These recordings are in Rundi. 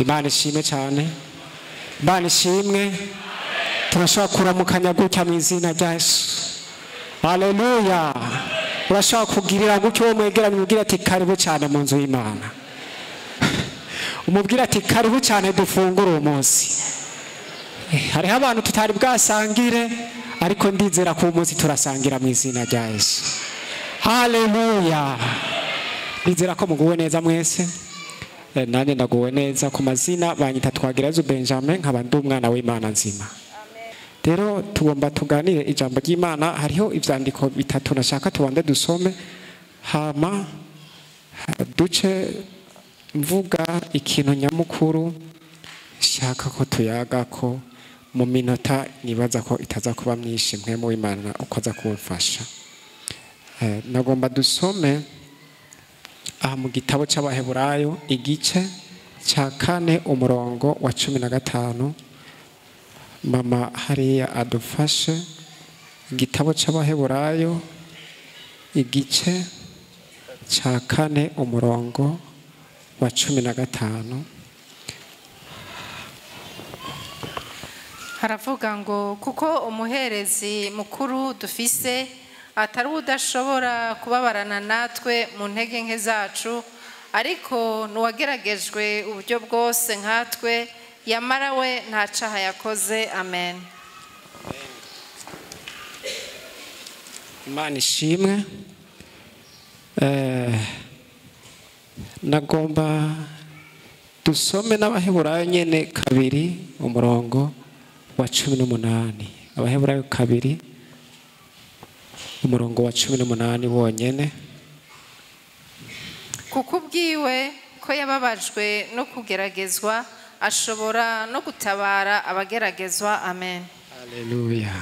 Imana ishimwe cyane, Imana ishimwe. Turashobora kuramukanya gutya mu izina rya Yesu. Haleluya. Urashobora kugirira gutyo uwo mwegeranye, umubwira ati karibu cyane mu nzu y'Imana. Umubwira ati karibu cyane dufungure uwo munsi. Hariho abantu tutari bwasangire, ariko ndizera ko uwo munsi turasangira mu izina rya Yesu. Haleluya. Ndizera ko muguwe neza mwese. Nanjye ndaguwe neza. Ku mazina banyita Twagirayezu Benjamin, nkaba ndi umwana w'Imana nzima. Rero tugomba tuganire ijambo ry'Imana. Hariho ivyandiko bitatu nashaka tubanze dusome, hama duce mvuga ikintu nyamukuru shaka ko tuyagako mu minota nibaza ko itaza kuba myinshi, mpwemu w'Imana uko aza kumfasha. Nagomba dusome aha mu gitabo c'Abaheburayo igice ca 4 umurongo wa 15. Mama hariya adufashe. Igitabo c'Abaheburayo igice ca 4 umurongo wa 15. Haravuga ngo kuko umuherezi mukuru dufise atari udashobora kubabarana natwe mu ntege nke zacu, ariko nuwageragejwe uburyo bwose nkatwe, yamara we nta caha yakoze. Amen. Imana ishimwe. Nagomba dusome n'Abaheburayo nyene 2 umurongo wa 18. Abaheburayo 2 umurongo wa 18 wonyene. Kuko ubwiwe ko yababajwe no kugeragezwa, ashobora no gutabara abageragezwa. Amen. Haleluya.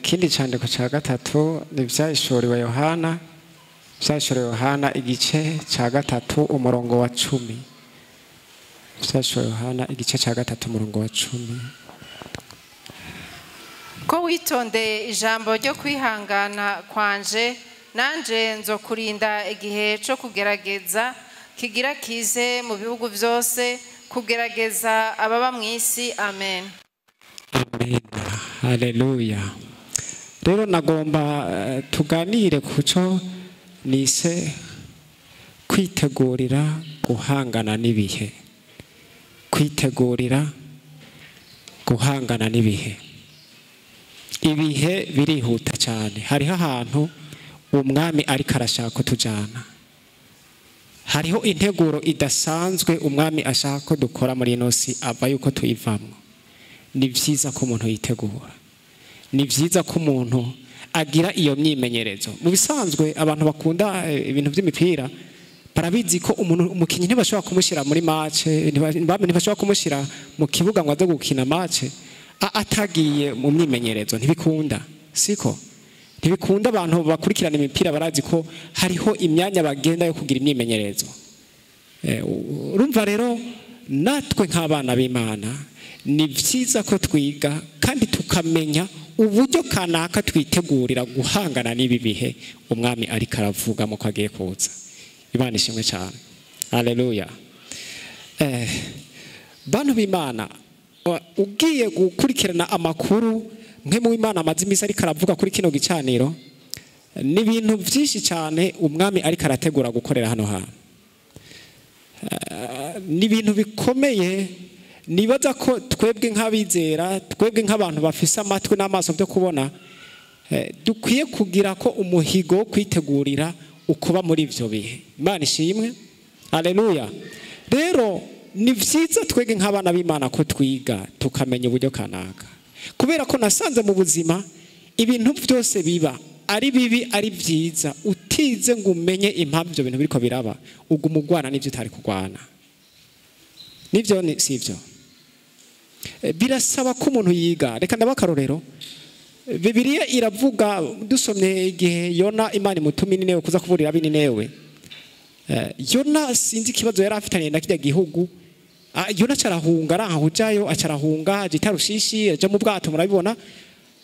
Kindi candiko ca 3 ni ivyahishuriwe Yohana. Ivyahishuriwe Yohana igice ca 3 umurongo wa 10. Ivyahishuriwe Yohana igice ca 3 umurongo wa 10. Ko witondeye ijambo ryo kwihangana kwanje, nanje nzokurinda igihe co kugerageza kigira kize mu bihugu vyose, kugerageza ababa mw'isi. Amen. Amen. Haleluya. Rero nagomba tuganire kuco nise kwitegurira guhangana n'ibihe. Kwitegurira guhangana n'ibihe. Ibihe birihuta cyane. Hariho ahantu umwami ariko arashaka kutujana. Hariho integuro idasanzwe umwami ashaka ko dukora muri ino si ava yuko tuyivamwo. Ni vyiza ko umuntu yitegura. Ni vyiza ko umuntu agira iyo myimenyerezo. Mu bisanzwe abantu bakunda ibintu by'imipira barabizi ko umuntu umukinyi ntibashobora kumushira muri match, ntibashobora kumushira mu kibuga ngo aze gukina match atagiye mu myimenyerezo. Ntibikunda, siko? Ntibikunda. Abantu bakurikirana imipira barazi ko hariho imyanya bagenda yo kugira imyimenyerezo. Urumva rero natwe nk'abana b'Imana ni vyiza ko twiga kandi tukamenya uburyo kanaka twitegurira guhangana n'ibi bihe umwami ariko aravuga mu ko agiye kuza. Imana ishimwe cyane. Haleluya. Bantu b'Imana, ugiye gukurikirana amakuru mwe mu Imana amaze imisi ariko aravuga kuri kino gicaniro, ni ibintu byinshi cyane umwami ariko arategura gukorera hano hantu. Ni ibintu bikomeye. Nibaza ko twebwe nk'abizera, twebwe nk'abantu bafise amatwi n'amaso byo kubona, dukwiye kugira ko umuhigo wo kwitegurira ukuba muri ivyo bihe. Imana ishimwe. Haleluya. Rero ni vyiza twebwe nk'abana b'Imana ko twiga tukamenya uburyo kanaka, kubera ko nasanze mu buzima ibintu byose biba ari bibi ari vyiza, utize ngo umenye impamvu ivyo bintu biriko biraba, uguma ugwana n'ivyo utari kugwana. Nivyo ni sivyo. Birasaba ko umuntu yiga. Reka ndabakarorero. Bibiliya iravuga, dusomye igihe Yona Imana imutuma Ninewe kuza kuburira ab'Ininewe. Yona sinzi ikibazo yari afitanye na kirya gihugu. Yona acarahunga, aranka acarahunga, aja i Tarushishi, aja mu bwato, murabibona.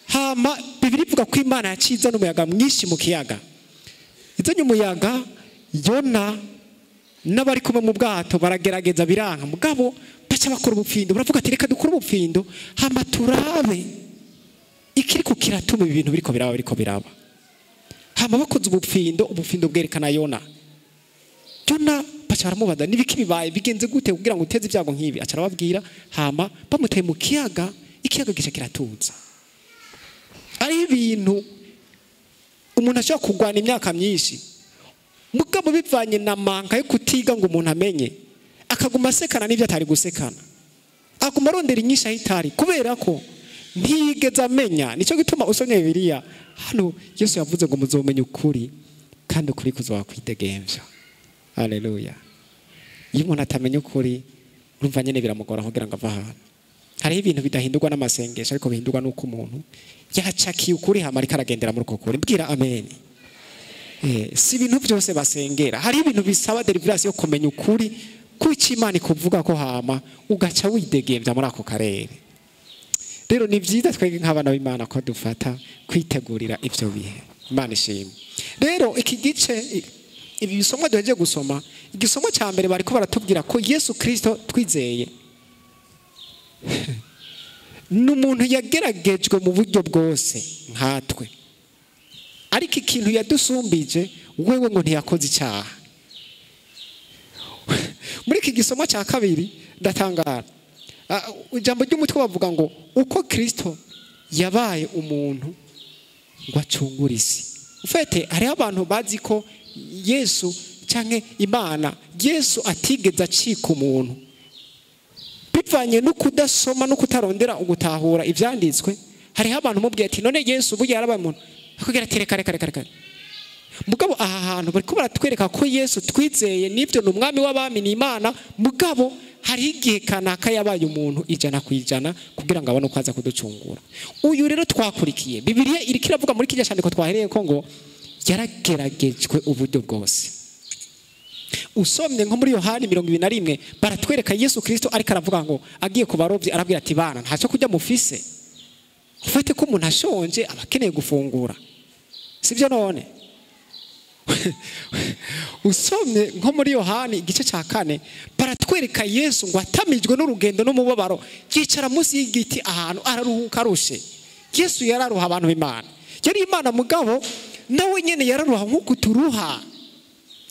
Hama Bibiliya ivuga ko Imana yacize n'umuyaga mwinshi mu kiyaga. Izanye umuyaga, Yona N'abari kumwe mu bwato baragerageza biranka, mugabo baca bakora ubupfindo, baravuga ati reka dukore ubupfindo hama turabe ikiriko kiratuma ibi bintu biriko biraba biriko biraba. Hama bakoze ubupfindo, ubupfindo bwerekana Yona. Yona baca baramubaza nibiki bibaye, bigenze gute kugira ngo uteze ibyago nk'ibi? Aca arababwira, hama bamuteye mu kiyaga, ikiyaga gica kiratuza. Ari ibintu umuntu ashobora kurwana imyaka myinshi, mugabo bivanye na manka yo kutiga ngo umuntu amenye, akaguma asekana n'ibyo atari gusekana, aguma arondera inyishu aho itari, kubera ko ntiyigeze amenya. Nicyo gituma usomye Bibiliya hano Yesu yavuze ngo muzomenya ukuri kandi ukuri kuzobakwidegemvya. Haleluya. Iyo umuntu atamenya ukuri, urumva nyene biramugora kugira ngo ave ahantu. Hariho ibintu bidahindurwa n'amasengesho, ariko bihindurwa n'uko umuntu yacakiye ukuri hama ariko aragendera muri uko kuri. Mbwira amen. Si ibintu byose basengera, hari ibintu bisaba deliverance yo kumenya ukuri kuki Imana ikuvuga ko, hama ugaca widegemvya muri ako karere. Rero ni byiza twebwe nk'abana b'Imana ko dufata kwitegurira ivyo bihe. Imana ishimwe. Rero iki gice, ibi bisomwa duhejeje gusoma, igisomo cya mbere bariko baratubwira ko Yesu Kristo twizeye ni umuntu yageragejwe mu buryo bwose nkatwe, ariko ikintu yadusumbije wewe ngo ntiyakoze icyaha. Muri iki gisomo cya kabiri ndatangara, ijambo ry'umutwe bavuga ngo uko Kristo yabaye umuntu ngo acungure isi. Ufete hariho abantu bazi ko Yesu canke Imana, Yesu atigeze acika umuntu, bivanye no kudasoma no kutarondera ugutahura ivyanditswe. Hariho abantu mubwiye ati none Yesu burya yarabaye umuntu, akubwira ati reka reka reka reka. Mugabo aha hantu bariko baratwereka ko Yesu twizeye nivyo ni umwami w'abami, ni Imana, mugabo hari igihe kanaka yabaye umuntu 100% kugira ngo abone uko aza kuducungura. Uyu rero twakurikiye Bibiliya iriko iravuga muri kirya candiko twahereye ko ngo yarageragejwe uburyo bwose. Usomye nko muri Yohani 21 baratwereka Yesu Kristo ariko aravuga ngo agiye ku barovyi, arabwira ati bana ntacyo kurya mufise. Ufate ko umuntu ashonje aba akeneye gufungura, sibyo? None usomye nko muri Yohani igice cya 4 baratwereka Yesu ngo atamijwe n'urugendo n'umubabaro, yicara munsi y'igiti ahantu araruhuka arushe. Yesu yararuha abantu b'Imana, yari Imana mugabo nawe nyene yararuha nk'uko turuha,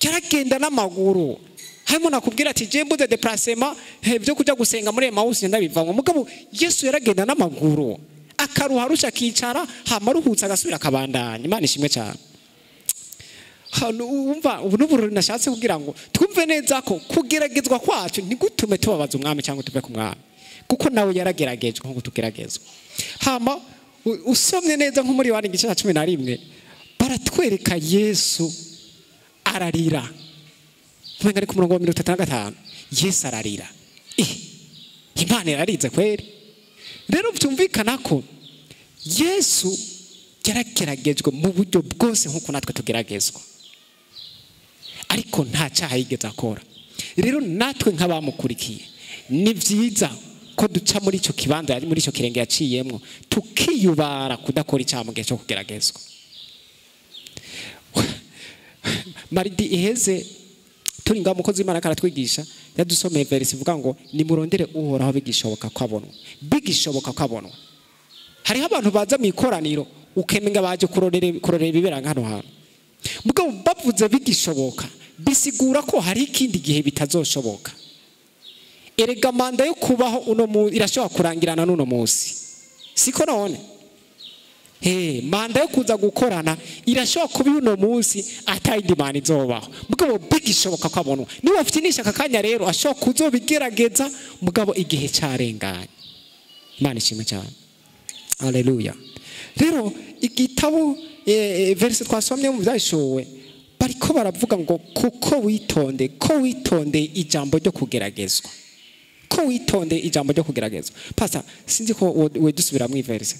yaragenda n'amaguru. Harimo nakubwira ati je mbuze déplacement byo kujya gusenga muri Emmaus ndabivamo, mugabo Yesu yaragenda n'amaguru akaruha arusha, akicara hama aruhutse agasubira akabandanya. Imana ishimwe cyane. Hano umva ubu n'ubururu nashatse kugira ngo twumve neza ko kugeragezwa kwacu ntigutume tubabaza umwami cyangwa tuve ku mwami, kuko nawe yarageragejwe nk'uko tugeragezwa. Hama usomye neza nko muri Yohana igice cya 11 baratwereka Yesu ararira. Mwenga ari ku murongo wa 35 Yesu ararira. Imana yararize kweri. Rero byumvikana ko Yesu yarageragejwe mu buryo bwose nk'uko natwe tugeragezwa, ariko nta cyaha yigeze akora. Rero natwe nk'abamukurikiye ni byiza ko duca muri icyo kibanza, muri icyo kirenge yaciyemo, tukiyubara kudakora icyaha mu gihe cyo kugeragezwa. Maridi iheze turi ngaho umukozi w'Imana karatwigisha, yadusomeye verse ivuga ngo nimurondere Uhoraho bigishoboka ko abonwa, bigishoboka ko abonwa. Hariho abantu baza mu ikoraniro ukemenga baje kurorera ibibera hano hantu, mugabo bavuze bigishoboka, bisigura ko hari ikindi gihe bitazoshoboka. Erega manda yo kubaho uno munsi irashobora kurangirana n'uno munsi, siko none? Manda yo kuza gukorana irashobora kuba uno munsi atayindi manda izobaho, mugabo bigishoboka ko abonwa. Niba ufite aka kanya rero ashobora kuzobigerageza, mugabo igihe cyarenganye. Imana ishimwe cyane. Haleluya. Rero igitabo verse twasomye mu byashowe bariko baravuga ngo kuko witonde, ko witonde ijambo ryo kugeragezwa, ko witonde ijambo ryo kugeragezwa. Pastor, sinzi ko we dusubira mu verse.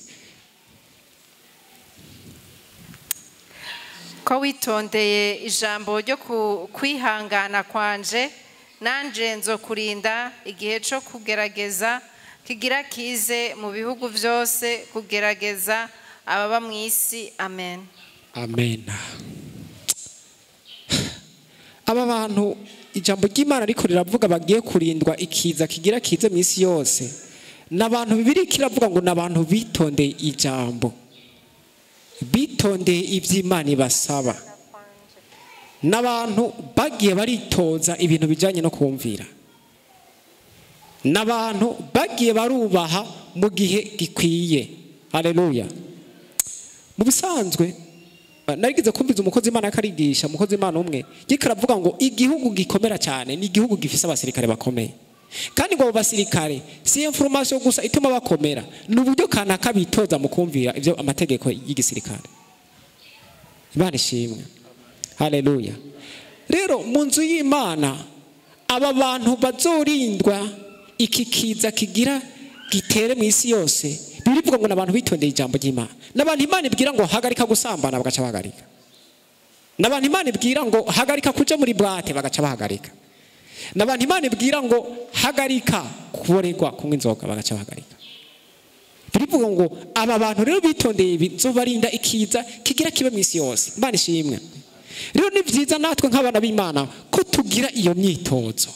Ko witondeye ijambo ryo kwihangana kwanje, nanje nzokurinda igihe cyo kugerageza kigira kize mu bihugu byose, kugerageza ababa mu isi. Amen. Amen. Aba bantu ijambo ry'Imana ariko riravuga bagiye kurindwa ikiza kigira kize mu isi yose, n'abantu bibiri kiravuga ngo n'abantu bitondeye ijambo, bitondeye iby'Imana ibasaba, n'abantu bagiye baritoza ibintu bijyanye no kumvira, n'abantu bagiye barubaha mu gihe gikwiye. Haleluya. Mu bisanzwe narigeze kumviza umukozi Imana akarigisha, umukozi Imana umwe yikaravuga ngo igihugu gikomera cyane ni igihugu gifise abasirikare bakomeye, kandi ngo abo basirikare si information gusa ituma bakomera, ni uburyo kanaka bitoza mu kumvira ibyo amategeko y'igisirikare. Imana ishimwe. Haleluya. Rero mu nzu y'Imana aba bantu bazorindwa iki kiza kigira gitere mu isi yose, birivuga ngo nabantu bitondeye ijambo ry'Imana, nabantu Imana ibwira ngo hagarika gusambana bagaca bahagarika, nabantu Imana ibwira ngo hagarika kuja muri boîte bagaca bahagarika, nabantu Imana ibwira ngo hagarika kuboregwa kunywa inzoga bagaca bahagarika. Birivuga ngo aba bantu rero bitondeye ibi nzobarinda ikiza kigira kibe mu isi yose. Imana ishimwe. Rero ni byiza natwe nk'abana b'Imana ko tugira iyo myitozo,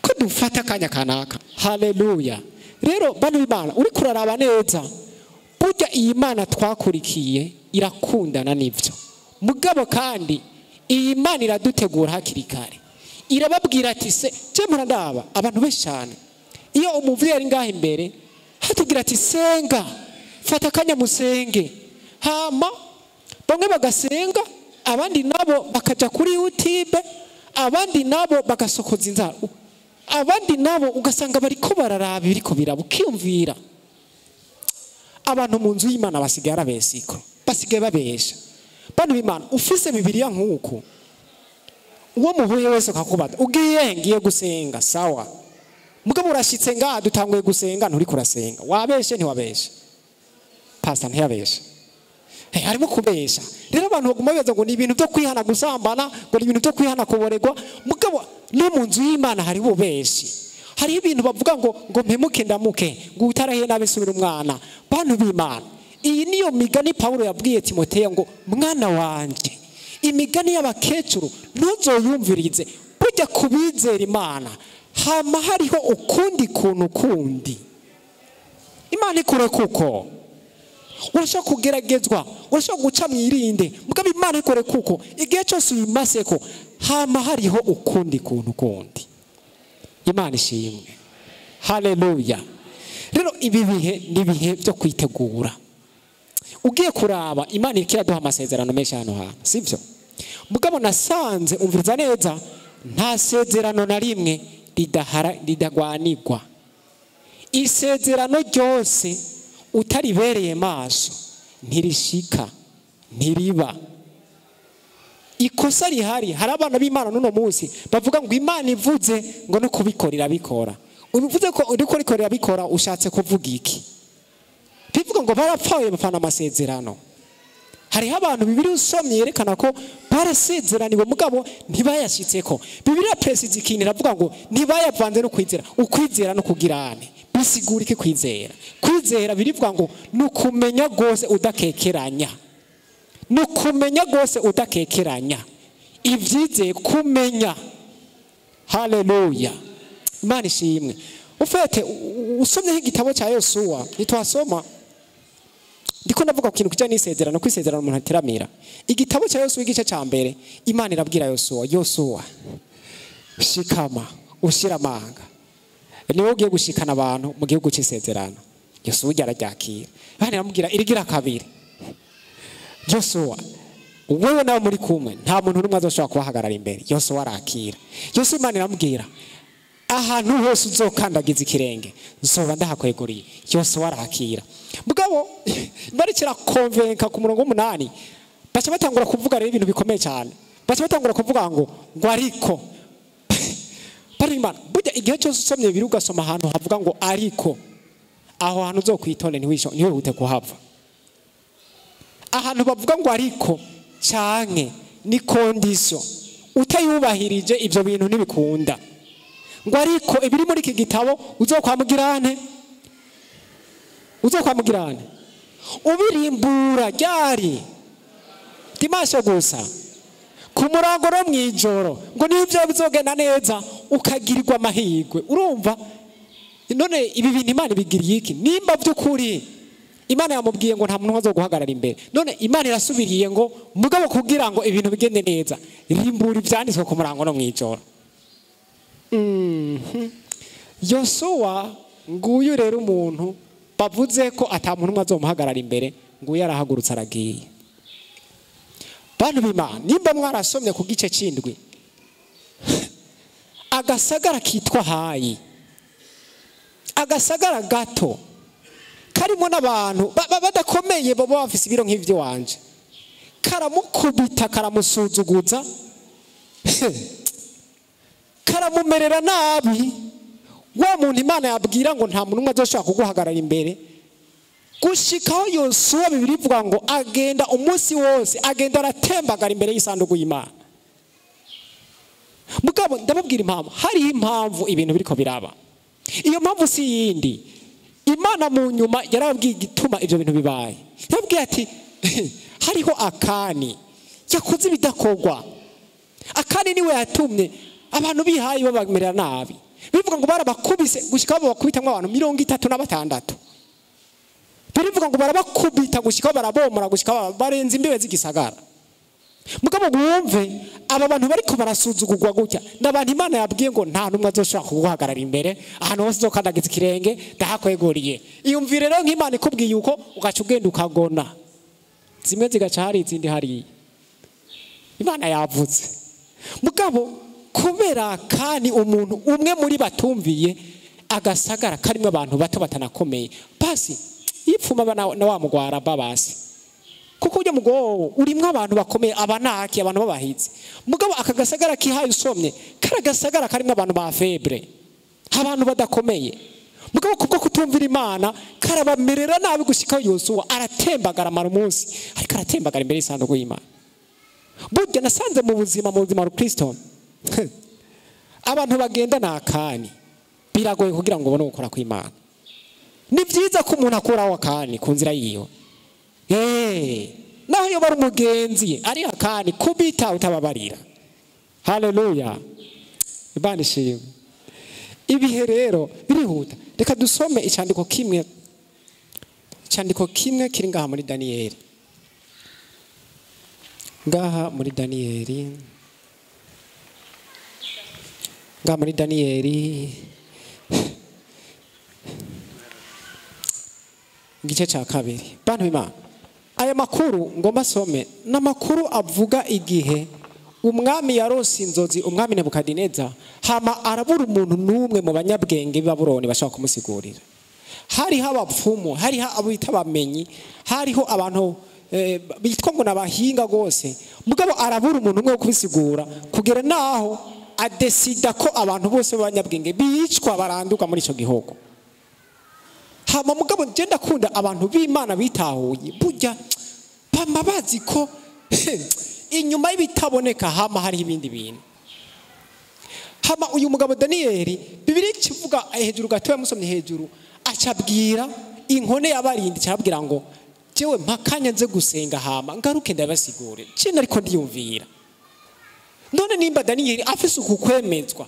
ko dufata akanya kanaka. Haleluya. Rero bana b'Imana, uri kuraraba neza, burya iyi Mana twakurikiye irakundana n'ibyo mugabo, kandi iyi Mana iradutegura hakiri kare, irababwira ati se je murandaba abantu benshi cyane iyo umuvyeyi ari ngaha imbere hatubwira ati senga, fata akanya musenge, hama bamwe bagasenga, abandi nabo bakaja kuri YouTube, abandi nabo bagasokoza inzara, abandi nabo ugasanga bariko bararaba ibiriko biraba, ukiyumvira abantu mu nzu y'Imana basigaye arabesiko, basigaye babesha. Bantu b'Imana, ufise Bibiliya nk'uko uwo muhuye wese akakubaza ugiye ngiye gusenga, sawa, mugabo urashitse ngaha dutanguye gusenga nturi kurasenga, wabeshe ntiwabeshe? Pastor ntiyabeshe. Hey, harimo kubesha. Rero abantu baguma bibaza ngo ni ibintu byo kwihana gusambana, ngo ni ibintu byo kwihana kuboregwa, mugabo no mu nzu y'Imana hari ububeshi. Hari ibintu bavuga ngo mpemuke ndamuke, ngo utarahiye nabe subira umwana. Bantu b'Imana, iyi niyo migani Paulo yabwiye Timoteyo ngo mwana wanje, imigani y'abakecuru ntuzoyumvirize, burya kubizera Imana hama hariho ukundi kuntu kundi. Imana ikure kuko urashobora kugeragezwa, urashobora guca mwirinde, mugabo Imana ikore kuko igihe cyose uyimaseko hama hariho ukundi kuntu kundi. Imana ishimwe. Haleluya. Rero ibi bihe ni bihe byo kwitegura. Ugiye kuraba Imana ikiraduha amasezerano menshi hano hantu, sivyo? Mugabo nasanze umviriza neza, nta sezerano na rimwe ridagwanirwa. Isezerano ryose utaribereye maso ntirishika, ntiriba. Ikosa rihari, hari abana b'Imana n'uno munsi bavuga ngo Imana ivuze ngo no kubikora irabikora. Ubivuze ko uriko rikorera bikora, ushatse kuvuga iki? Bivuga ngo barapfaye bapfana amasezerano. Hariho abantu Bibiliya usomye yerekana ko barasezeraniwe mugabo ntibayashitseko. Bibiliya presize ikintu iravuga ngo ntibayavanze no kwizera, ukwizera no kugirane. Bisigura iki kwizera? Kwizera birivuga ngo nukumenya gose udakekeranya. Nukumenya gose udakekeranya. Ivyizeye kumenya. Haleluya. Imana ishimwe. Ufete usomye igitabo cya Yosuwa, nitwasoma ndiko ndavuga ku kintu kijanye n'isezerano, kwisezerano umuntu ateramira. Igitabo cya Yosuwa igice ca mbere, Imana irabwira Yosuwa, Yosuwa shikama ushira amanga, niwe ugiye gushikana abantu mu gihugu cy'isezerano. Yosuwa araryakira. Imana iramubwira irigira kabiri, Yosuwa wewe nawe muri kumwe nta muntu n'umwe azoshobora kubahagarara imbere. Yosuwa arakira. Yosuwa Imana iramubwira ahantu hose uzokandagiza ikirenge nzoba ndahakweguriye. Yosuwa arakira. Mugabo barikira konvenka ku murongo w'umunani, baca batangura kuvuga rero ibintu bikomeye cyane. Baca batangura kuvuga ngo ariko Imana, burya igihe cyose usomye Bibiliya ugasoma ahantu havuga ngo ariko, aho hantu uzokwitonde ntiwihute kuhava. Ahantu bavuga ngo ariko canke ni condition, utayubahirije ivyo bintu ntibikunda. Ngo ariko ibiri muri iki gitabo uzokwamugirane, uzokwamugirane ubirimbura ryari dimasho gusa. Ku murango no mwijoro ngo nivyo bizogenda neza ukagirirwa amahirwe. Urumva none ibi bintu Imana ibigiriye iki? Nimba by'ukuri Imana yamubwiye ngo nta muntu azoguhagarara imbere, none Imana irasubiriye ngo mugabo kugira ngo ibintu bigende neza rimbura ivyanditswe ku murango no mwijoro. Yosuwa nguyu rero umuntu bavuze ko ata muntu azomuhagarara imbere, nguyu arahagurutse aragiye. Bantu b'Imana, nimba mwarasomye ku gice c'indwi agasagara kitwa Hayi, agasagara gato karimo n'abantu badakomeye baba bafise ibiro nk'ivyo wanje, karamukubita karamusuzuguza karamumerera nabi. Wa muntu Imana yabwira ngo nta muntu azoshobora kuguhagarara imbere, gushikaho Yosuwa Bibiliya ivuga ngo agenda umunsi wose agenda aratembagara imbere y'isanduku y'Imana. Mugabo ndababwira impamvu, hariho impamvu ibintu biriko biraba. Iyo mpamvu si yindi, Imana mu nyuma yarababwiye igituma ivyo bintu bibaye. Yarababwiye ati hariho Akani yakoze ibidakorwa. Akani niwe yatumye abantu bihaye babamerera nabi. Bivuga ngo barabakubise gushika babakubitamwo abantu 36. Birivuga ngo barabakubita gushika barabomora gushika barenza imbibe z'igisagara. Mugabo wumve aba bantu bariko barasuzugurwa gutya, n'abantu Imana yabwiye ngo nta numwe azoshobora kuguhagarara imbere, ahantu hose uzokandagiza ikirenge ndahakweguriye. Iyumvire rero nk'Imana ikubwiye uko ugaca ugenda ukagona, zimwe zigaca hari izindi hariya. Imana yavuze. Mugabo kubera kandi umuntu umwe muri batumviye agasagara karimo abantu bato batanakomeye, basi yipfuma na wa mugwara babasi, kuko ujya mugowo urimwo abantu bakomeye, abanaki abantu babahizi. Mugabo akagasagara kihaye usomye karagasagara karimo abantu ba febre, abantu badakomeye. Mugabo kubwo kutumvira Imana karabamerera nabi gushika Yosuwa aratembagara amara umunsi, ariko aratembagara imbere y'isanduku y'Imana. Burya nasanze mu buzima mu Kristo abantu bagenda nakani biragoye kugira ngo ubone gukora kw'Imana. Ni vyiza ko umuntu akuraho akani ku nzira yiwe. Naho iyo bari umugenzi ari akani kubita utababarira. Haleluya, Imana ishimwe. Ibihe rero birihuta. Reka dusome icandiko kimwe, icandiko kimwe kiri ngaha muri Daniyeli. Ngaha muri Daniyeli, ngaha muri Daniyeli igice ca 2. Bantu b'Imana, aya makuru ngomba some n'amakuru avuga igihe umwami yarose inzozi, umwami Nebukadineza, hama arabura umuntu n'umwe mu banyabwenge b'Ababuloni bashaka kumusigurira. Hariho abapfumu, hariho abita abamenyi, hariho abantu bitwa ngo nabahinga gose, mugabo arabura umuntu umwe wo kubisigura, kugera naho adesida ko abantu bose b'abanyabwenge bicwa baranduka muri ico gihugu. Hama mugabo je ndakunda abantu b'Imana bitahuye, burya bama bazi ko inyuma y'ibitaboneka hama hari ibindi bintu. Hama uyu mugabo Daniyeli, Bibiliya ikivuga hejuru gato yamusomye hejuru, acabwira inkone yabarindi, acabwira ngo jewe mpakanya nze gusenga hama ngaruke ndabasigure. Je nariko ndiyumvira, none nimba Daniyeli afise ukukwemezwa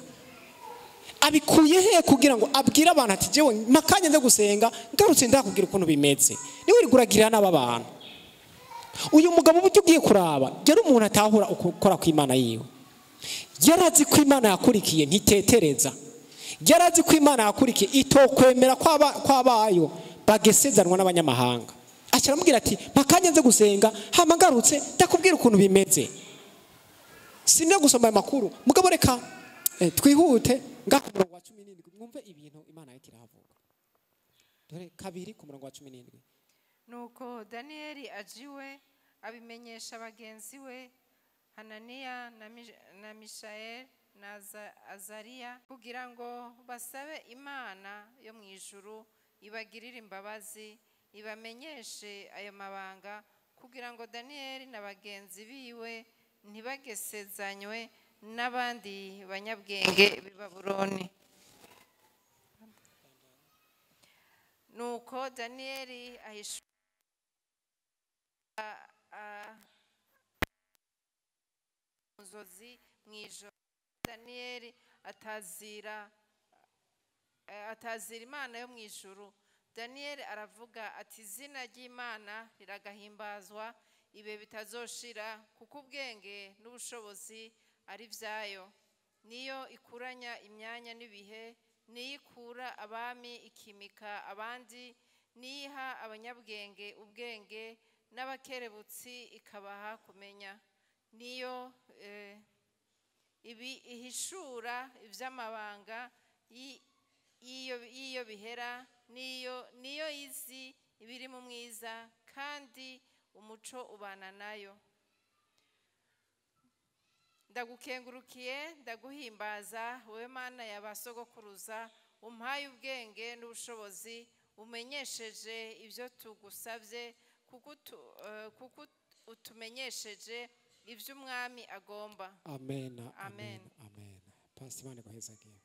abikuye he kugira ngo abwire abantu ati jewe mpakanya nze gusenga ngarutse ndakubwira ukuntu bimeze? Niwe riguragira n'aba bantu. Uyu mugabo uburyo ugiye kuraba yari umuntu atahura ukora kw'Imana yiwe. Yarazi ko Imana yakurikiye ntitetereza, yarazi ko Imana yakurikiye itokwemera kwabayo bagesezanwa n'abanyamahanga. Acaramubwira ati mpakanya nze gusenga hama ngarutse ndakubwira ukuntu bimeze. Sinne gusoma aya makuru, mugabo reka twihute ngaha ku murongo wa 17 mwumve ibintu Imana yakiravuga. Dore 2 ku murongo wa 17. Nuko Daniyeli ajiwe abimenyesha bagenzi we Hananiya na Mishaeli na Azariya kugira ngo basabe Imana yo mu ijuru ibagirire imbabazi ibamenyeshe ayo mabanga, kugira ngo Daniyeli na bagenzi biwe ntibagesezanywe n'abandi banyabwenge b'i Babuloni. Nuko Daniyeli ahishura nzozi mu ijoro. Daniyeli atazira atazira Imana yo mu ijuru. Daniyeli aravuga ati: "Izina ry'Imana riragahimbazwa ibihe bitazoshira, kuko ubwenge n'ubushobozi ari byayo. Niyo ikuranya imyanya n'ibihe, niyo ikura abami ikimika abandi, niyo iha abanyabwenge ubwenge n'abakerebutsi ikabaha kumenya. Niyo ibi ihishura iby'amabanga y'iyo bihera, niyo izi ibiri mu mwiza, kandi umuco ubana nayo. Ndagukengurukiye, ndaguhimbaza, wowe Mana ya ba sogokuruza, umpaye ubwenge n'ubushobozi, umenyesheje ibyo tugusabye, kuko utumenyesheje ibyo umwami agomba." Amen. Amen. Amen, amen. Pastor, Imana iguhezagiye.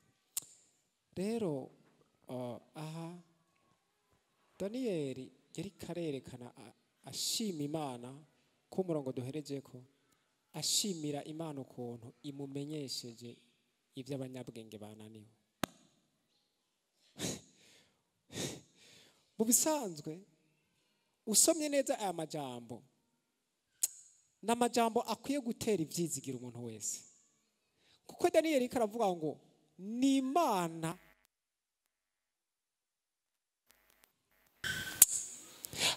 Rero aha Daniyeli yari karerekana ashima Imana ku murongo duhereje ko ashimira Imana ukuntu imumenyesheje ibyo abanyabwenge bananiwe. Mu bisanzwe usomye neza aya majambo, ni amajambo akwiye gutera ibyizigira umuntu wese, kuko Daniyeli karavuga ngo ni Imana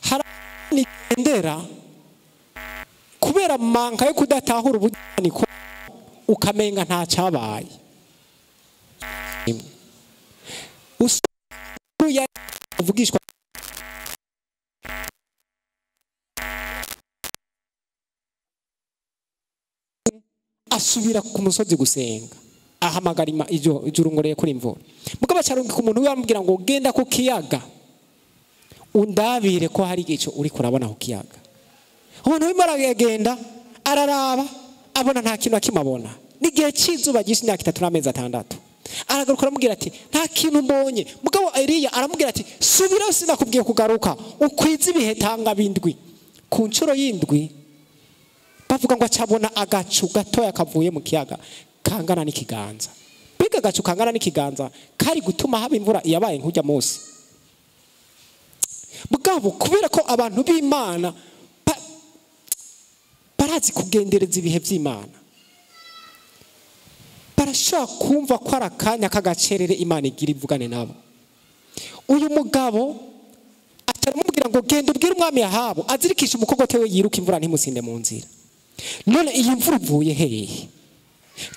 haranigendera kubera manka yo kudatahura ubujyani ko ukamenga nta cyabaye. Usuya uvugishwa asubira ku musozi gusenga, ahamagara ijuru ngo kuri imvura. Mugabo acarungika umuntu yamubwira ngo genda ku kiyaga undabire ko hari igico uri kurabona ku kiyaga. Umuntu urimo aragenda araraba abona nta kintu akimabona. N'igihe cy'izuba ryinshi, imyaka 3 n'amezi 6. Aragaruka aramubwira ati nta kintu mbonye. Mugabo Eliya aramubwira ati subira, sinakubwiye kugaruka, ukwize ibihe tanga bindwi. Ku nshuro y'indwi bavuga ngo acabona agacu gatoya kavuye mu kiyaga kangana n'ikiganza. Mbega agacu kangana n'ikiganza kari gutuma haba imvura yabaye nk'ujya munsi. Mugabo kubera ko abantu b'Imana barazi kugendereza ibihe by'Imana, barashobora kumva ko ari akanya k'agacerere Imana igira ivugane nabo. Uyu mugabo ataramubwira ngo genda ubwire umwami Ahabu azirikishe umukogote we yiruka imvura ntimusinde mu nzira. None iyi mvura ivuye hehe?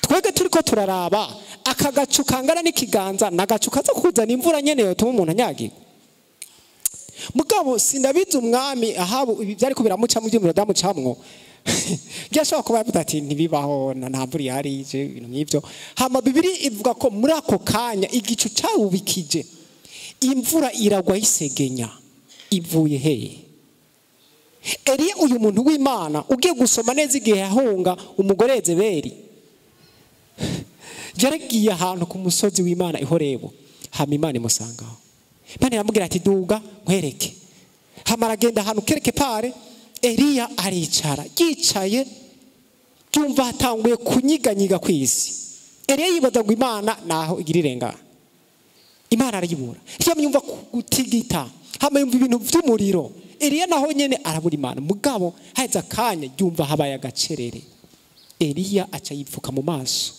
Twebwe turiko turaraba aka gacu kangana n'ikiganza n'agacu kaza kuzana imvura nyene yotuma umuntu anyagirwa. Mugabo sindabizi umwami Ahabu ibi byari ko biramuca mu byumviro damucamwo. Byashobora kuba yavuze ati ntibibaho, nta mvura ihari, ibintu nk'ibyo. Hama Bibiri ivuga ko muri ako kanya igicu cyawubikije imvura iragwa yisegenya. Ivuye hehe? Eliya uyu muntu w'Imana ugiye gusoma neza igihe yahunga umugore Yezebeli, yaragiye ahantu ku musozi w'Imana i Horebu, hama Imana imusangaho. Imana iramubwira ati duga nkwereke. Hama aragenda ahantu kereke pare, Eliya aricara, yicaye yumva hatanguye kunyiganyiga kw'isi. Eliya yibaza ngo Imana naho igira irengana. Imana arayibura. Yumva gutigita, hama yumva ibintu by'umuriro. Eliya naho nyene arabura Imana. Mugabo haheze akanya yumva habaye agacerere. Eliya aca yipfuka mu maso.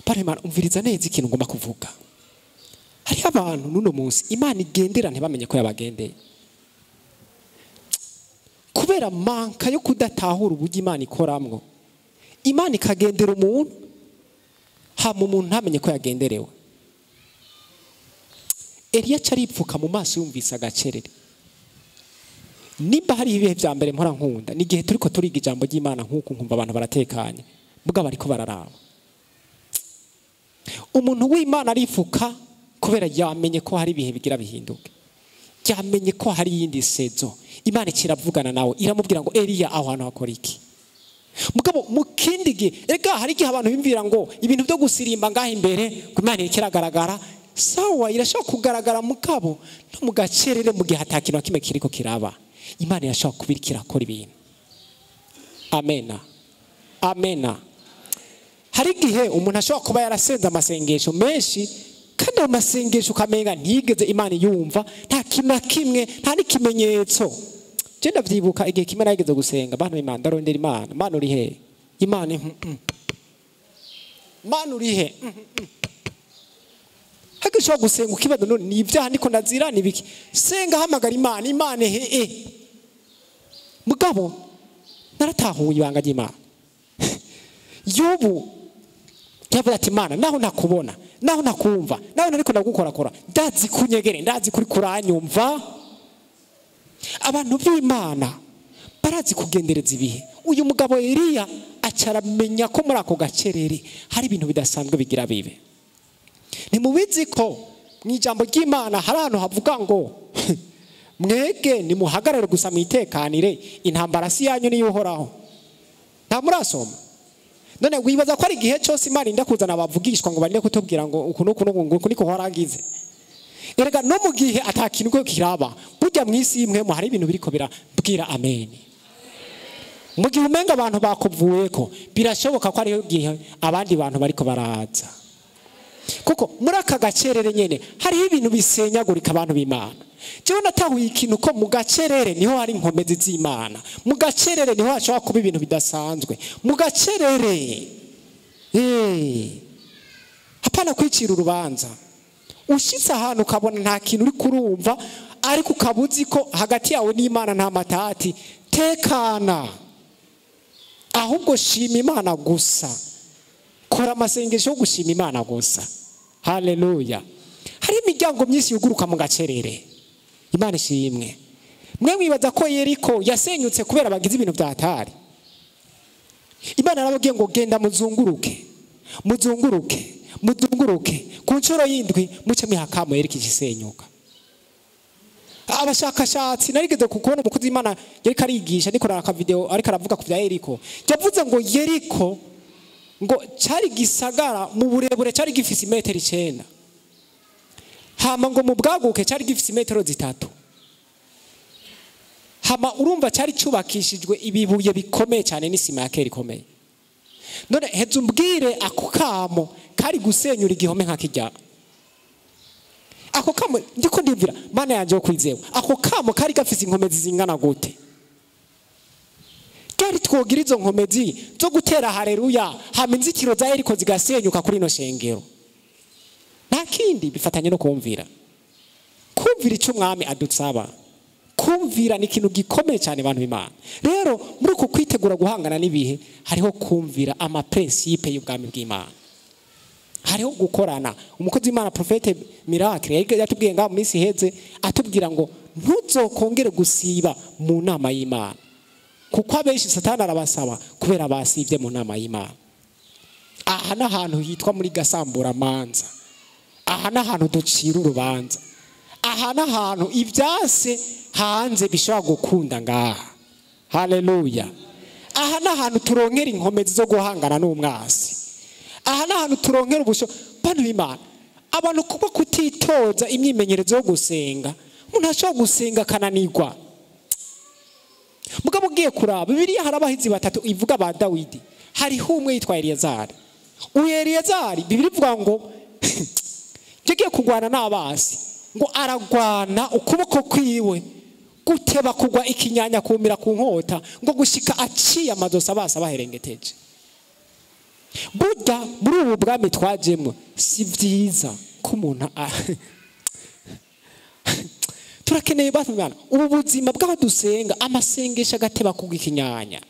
Paremana, umviriza neza ikintu ngomba kuvuga. Hariho abantu n'uno munsi Imana igendera ntibamenye ko yabagendeye. Kubera manka yo kudatahura uburyo Imana ikoramwo, Imana ikagendera umuntu hama umuntu ntamenye ko yagenderewe. Eliya aca aripfuka mu maso yumvise agacerere. Nimba hari ibihe vya mbere mpora nkunda, ni igihe turiko turiga ijambo ry'Imana nk'uku nkumva abantu baratekanye, mugabo bariko bararaba. Umuntu w'Imana arifuka kubera yamenye ko hari ibihe bigira bihinduke, yamenye ko hari yindi sezo. Imana ikiravugana nawe iramubwira ngo Eliya aho hantu hakora iki. Mugabo mu kindi gihe ega hari igihe abantu bimvira ngo ibintu byo gusirimba ngaho imbere ngo Imana ikiragaragara. Sawa, irashobora kugaragara mugabo no mu gacerere mu gihe atakintu kimwe kiriko kiraba. Imana irashobora kuba iriko irakora ibintu. Amena, amena. Hari igihe umuntu ashobora kuba yarasenze amasengesho menshi, kandi ayo masengesho ukamenga ntigeze Imana yumva, nta kintu na kimwe, nta n'ikimenyetso. Je ndavyibuka igihe kimwe nageze gusenga, bantu b'Imana, ndarondera Imana, Mana uri he? Imana Mana uri he? Hage ushobora gusenga ukibaza none ni ibyaha ndiko ndazira ni biki? Senga, hamagara Imana, Imana he? Mugabo naratahuye ibanga ry'Imana. Yobu yavuze ati Imana, naho nakubona, naho nakumva, naho nariko ndagukorakora, ndazi kunyegere, ndazi kuri kuranyumva. Abantu b'Imana barazi kugendereza ibihe. Uyu mugabo Eliya acaramenya ko muri ako gacerere hari ibintu bidasanzwe bigira bibe. Ntimubizi ko mu ijambo ry'Imana hari ahantu havuga ngo mwege nimuhagarare gusa mwitekanire, intambara si yanyu niyo Uhoraho. Nta murasoma? None wibaza ko ari igihe cyose Imana inda kuzana abavugishwa ngo barinde kutubwira ngo uku n'uku n'uku niko horangize? Erega no mu gihe atakintu ko kiraba, burya mu isi imwe mu hari ibintu biriko birabwira amen. Mu gihe umenga abantu bakuvuyeko, birashoboka ko ariho gihe abandi bantu bariko baraza. Kuko muri aka gacerere nyene hariho ibintu bisenyagurika abantu b'Imana. Jewe natahuye ikintu ko mu gacerere niho hari inkomezi z'Imana. Mu gacerere niho hashobora kuba ibintu bidasanzwe. Mu gacerere hapana kwicira urubanza. Ushitse ahantu ukabona nta kintu uri kurumva, ariko ukabuzi ko hagati yawe n'Imana nta matati, tekana. Ahubwo shima Imana gusa. Kora amasengesho yo gushima Imana gusa. Haleluya. Hari imiryango myinshi yuguruka mu gacerere. Imana ishimwe. Mwe mwibaza ko Yeriko yasenyutse kubera bagize ibintu byatari. Imana yarababwiye ngo genda muzunguruke, muzunguruke, muzunguruke ku nshuro y'indwi muce mwihakamo Yeriko igisenyuka. Abashakashatsi narigeze kukubona umukozi w'Imana yariko arigisha, nikora aka video ariko aravuga ku bya Yeriko. Yavuze ngo Yeriko ngo cyari gisagara mu burebure cyari gifise imetero 9. Hama ngo mu bwaguke cyari gifise imetero 3. Hama urumva cyari cyubakishijwe ibibuye bikomeye cyane n'isima ya kera ikomeye. None heza umbwire ako kamo kari gusenyura igihome nka kijya. Ako kamo ndiko ndivira Mana yanje yo kwizewa. Ako kamo kari gafise inkomezi zingana gute? Kari twogira izo nkomezi zo gutera haleluya, hama inzitiro za Yeriko zigasenyuka kuri no shengero. Nta kindi bifatanye no kumvira. Kumvira icyo umwami adutsaba. Kumvira ni ikintu gikomeye cyane bantu b'Imana. Rero muri uku kwitegura guhangana n'ibihe hariho kumvira ama principe y'ubwami bw'Imana. Hariho gukorana. Umukozi w'Imana Prophète Miracle yatubwiye ngaho mu minsi iheze, atubwira ngo ntuzokongere gusiba mu nama y'Imana. Kuko abenshi Satani arabasaba kubera basivye mu nama y'Imana. Aha n'ahantu hitwa muri gasamburamanza. Aha n'ahantu ducira urubanza. Aha n'ahantu ivyase hanze bishobora gukunda ngaha. Haleluya. Aha n'ahantu turonkera inkomezi zo guhangana n'umwasi. Aha n'ahantu turonkera ubusho. Bantu b'Imana, abantu kuba kutitoza imyimenyerezo yo gusenga, umuntu ashobora gusenga akananirwa. Mugabo ugiye kuraba Bibiliya hari abahizi batatu ivuga ba Dawidi. Hariho umwe yitwa Eliyazari. Uyu Eliyazari Bibiliya ivuga ngo yagiye kurwana n'abasi, ngo aragwana ukuboko kwiwe guteba kugwa ikinyanya kumira ku nkota, ngo gushika aciye amadosa basa baherengeteje. Burya muri ubu bwami twajemwo si vyiza ko umuntu turakeneye batubana ubu buzima bw'aho dusenga amasengesho agateba kugwa ikinyanya.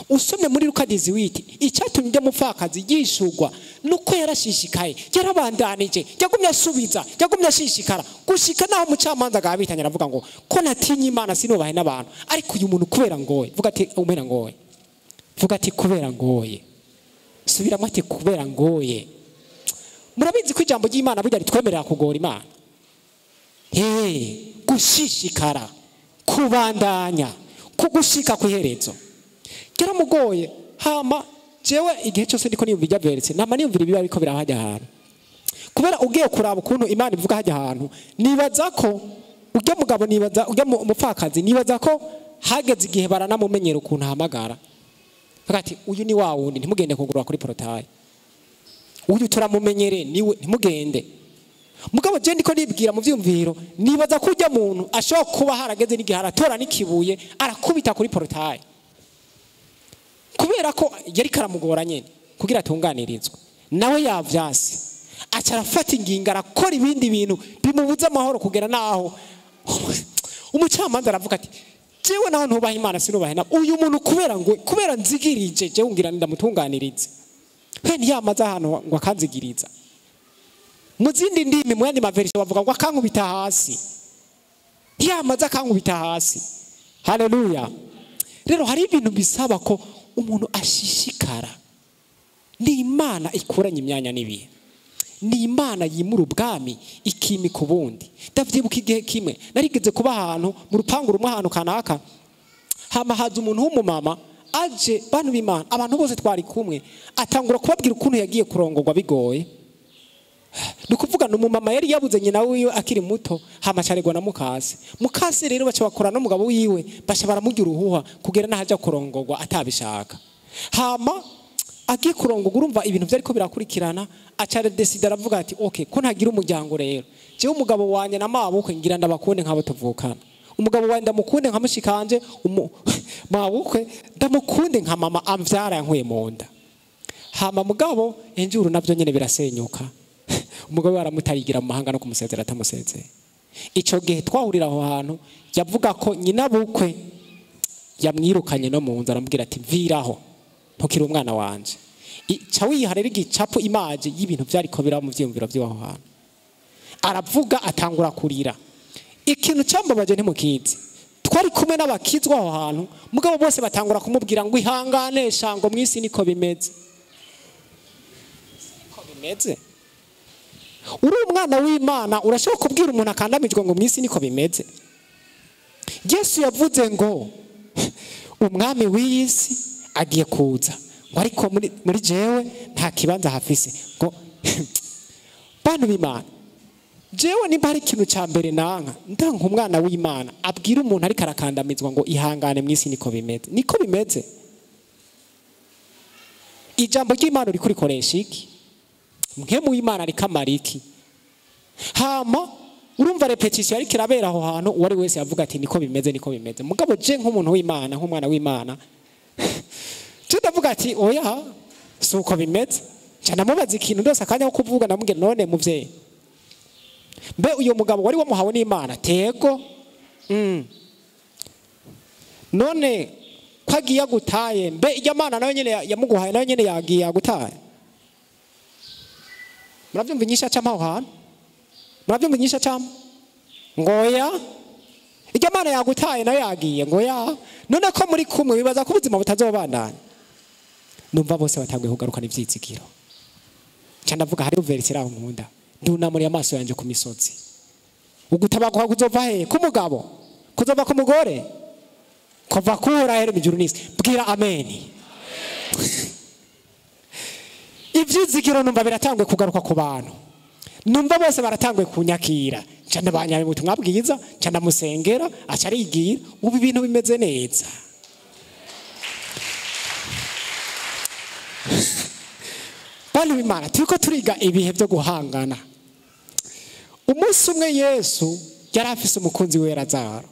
Usomye muri Luka 18 icyatumye ujya mupfakazi yishurwa nuko yarashishikaye, yarabandanije, yagumye asubiza, yagumye ashishikara gushika naho umucamanza agabitanya aravuga ngo ko natinye Imana sinubahe n'abantu, ariko uyu muntu kubera ngoye, vuga ati umera ngoye, vuga ati kubera ngoye, subiramo ati kubera ngoye. Murabizi ko ijambo ry'Imana burya ritwemerera kugora Imana. Gushishikara, kubandanya, kugushika ku iherezo. Keramugoye. Hama jewe igihe cyose ndiko niyumva ijya veretse, nama niyumvira ibiba biko birahajya ahantu. Kubera ugiye kuraba ukuntu Imana ivuga hajya ahantu, nibaza ko ujya mugabo, nibaza ujya mupfakazi, nibaza ko hageze igihe baranamumenyera ukuntu ahamagara. Ati uyu ni wa wundi, ntimugende kugurura kuri portail, uyu turamumenyere niwe, ntimugende. Mugabo je ndiko nibwira mu vyumviro, nibaza ko ujya muntu ashobora kuba harageze n'igihe aratora n'ikibuye arakubita kuri portail, kubera ko yari karamugora nyene kugira atunganirizwe, nawe yavyase aca arafata ingingo arakora ibindi bintu bimubuza amahoro, kugera naho umucamanza aravuga ati jewe naho ntubaha Imana sinubahe na uyu muntu, kubera ngo kubera nzigirije jewe ngira ndamutunganirize, he ntiyamaze ahantu ngo akanzigiriza. Mu zindi ndimi, mu yandi maversion bavuga ngo akankubita hasi, ntiyamaze akankubita hasi. Haleluya. Rero hari ibintu bisaba ko umuntu ashishikara. Ni Imana ikuranye imyanya n'ibihe, ni Imana yimura ubwami ikimika ubundi. Ndavyibuka igihe kimwe narigeze kuba ahantu mu rupangu rumwe, ahantu kanaka, hama haza umuntu w'umumama aje, bantu b'Imana, abantu bose twari kumwe, atangura kubabwira ukuntu yagiye kurongorwa bigoye. Ni ukuvuga ni umumama yari yabuze nyina wiwe akiri muto, hama acaregwa na mukase. Mukase rero baca bakora n'umugabo wiwe, baca baramurya uruhuha kugera n'aho aja kurongorwa atabishaka. Hama agiye kurongorwa, urumva ibintu vyariko birakurikirana, aca aradesida aravuga ati okay, ko ntagira umuryango rero, jewe umugabo wanje na mabukwe ngira ndabakunde nk'abo tuvukana, umugabo wanje ndamukunde nka mushikanje, mabukwe ndamukunde nka mama amvyara yankuye mu nda. Hama mugabo enjuru navyo nyene birasenyuka, umugabo aramutarigira mu mahanga no kumusezera atamusezeye. Ico gihe twahurira aho hantu, yavuga ko nyina bukwe yamwirukanye no mu nzu, aramubwira ati mviraho ntukiri umwana wanje. Ca wiha rero igicapo, imaje y'ibintu vyariko biraba mu vyiyumviro vy'aho hantu. Aravuga atangura kurira. Ikintu cyambabaje ntimukizi, twari kumwe n'abakizwa aho hantu, mugabo bose batangura kumubwira ngo ihangane shango, mw'isi niko bimeze, niko bimeze. Uri umwana w'Imana urashobora kubwira umuntu akandamijwe ngo mw'isi niko bimeze? Yesu yavuze ngo umwami w'isi agiye kuza, ngo ariko muri jewe nta kibanza hafise. Ngo bantu b'Imana, jewe nimba hari ikintu ca mbere nanka, ndanka umwana w'Imana abwira umuntu ariko arakandamizwa ngo ihangane mw'isi niko bimeze. Niko bimeze. Ijambo ry'Imana uriko urikoresha iki? Mpwemu w'Imana ariko amara iki? Hama urumva repetition ariko irabera aho hantu, uwari wese yavuga ati niko bimeze, niko bimeze. Mugabo je nk'umuntu w'Imana, nk'umwana w'Imana, je ndavuga ati oya, si uko bimeze. Nca ndamubaza ikintu ndose akanya ko kuvuga, ndamubwira none muvyeyi, mbe uyo mugabo wari wamuhawe n'Imana? Tego. None ko agiye agutaye, mbe irya Mana nayo nyene yamuguhaye nayo nyene yagiye agutaye? Muravyumva inyishu acampa aho hantu? Muravyumva inyishu acampa? Ngoya irya Mana yagutaye nayo yagiye, ngoya none ko muri kumwe bibaza ko ubuzima butazobandanya. Numva bose batanguye kugarukana ivyizigiro. Nca ndavuga hari verse aho nkunda, ndunamuriye amaso yanje ku misozi. Ugutabagwa kuzova he? Ku mugabo? Kuzova ku mugore? Kuva kura here mu ijuru n'isi. Bwira amen. Ivyizigiro numva biratangwe kugaruka ku bantu. Numva bose baratangwe kunyakira. Nca ndabanyaba ubutumwa bwiza, nca ndamusengera, aca arigira, ubu ibintu bimeze neza. Bantu b'Imana, turiko turiga ibihe byo guhangana. Umunsi umwe Yesu yari afise umukunzi we Lazaro.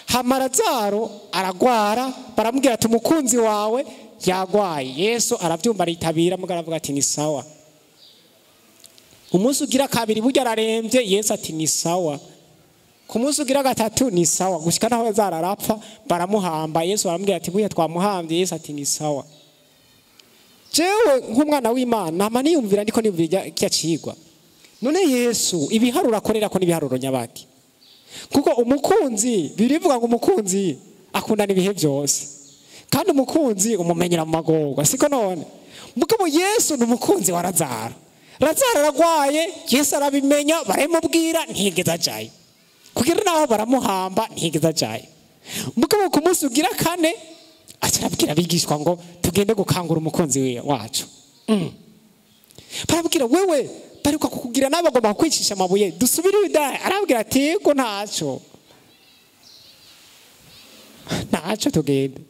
Hama Lazaro aragwara, baramubwira ati umukunzi wawe yagwaye. Yesu aravyumva aritabira, mugabo aravuga ati ni sawa. Umunsi ugira kabiri burya araremvye, Yesu ati ni sawa. Ku munsi ugira gatatu ni sawa, gushika naho Lazaro arapfa, baramuhamba. Yesu aramubwira ati burya twamuhambye, Yesu ati ni sawa. Jewe nk'umwana w'Imana nama niyumvira ndiko niyumvira kirya cigwa. None Yesu ibiharuro akorera ko n'ibiharuro nyabaki? Kuko umukunzi birivuga ngo umukunzi akundana ibihe byose, kandi umukunzi umumenyera mu magorwa, siko none? Mugabo Yesu ni umukunzi wa Lazaro. Lazaro aragwaye, Yesu arabimenya, baramubwira ntiyigeze ajayo, kugira naho baramuhamba ntiyigeze ajayo. Mugabo ku munsi ugira kane aca arabwira abigishwa ngo tugende gukangura umukunzi wacu. Barabwira wewe bariko kukugira nabi bagomba kukwicisha amabuye, dusubire Yudaya. Arabwira ati yego ntaco, ntaco tugende.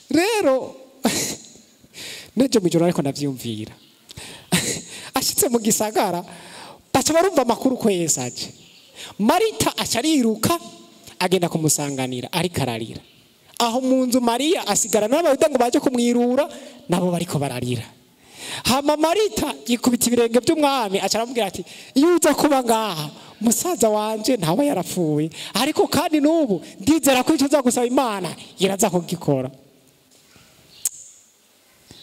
Rero Nejo mwijoro ariko ndavyumvira. Ashitse mu gisagara baca barumva amakuru ko Yesu aje. Marita aca ariruka agenda kumusanganira ariko ararira. Aho mu nzu Mariya asigara n'abayuda ngo baje kumwirura nabo bariko bararira. Hama Marita yikubita ibirenge by'umwami aca aramubwira ati iyo uza kuba ngaha musaza wanje ntawe yarapfuye, ariko kandi n'ubu ndizera ko icyo uza gusaba Imana iraza kugikora.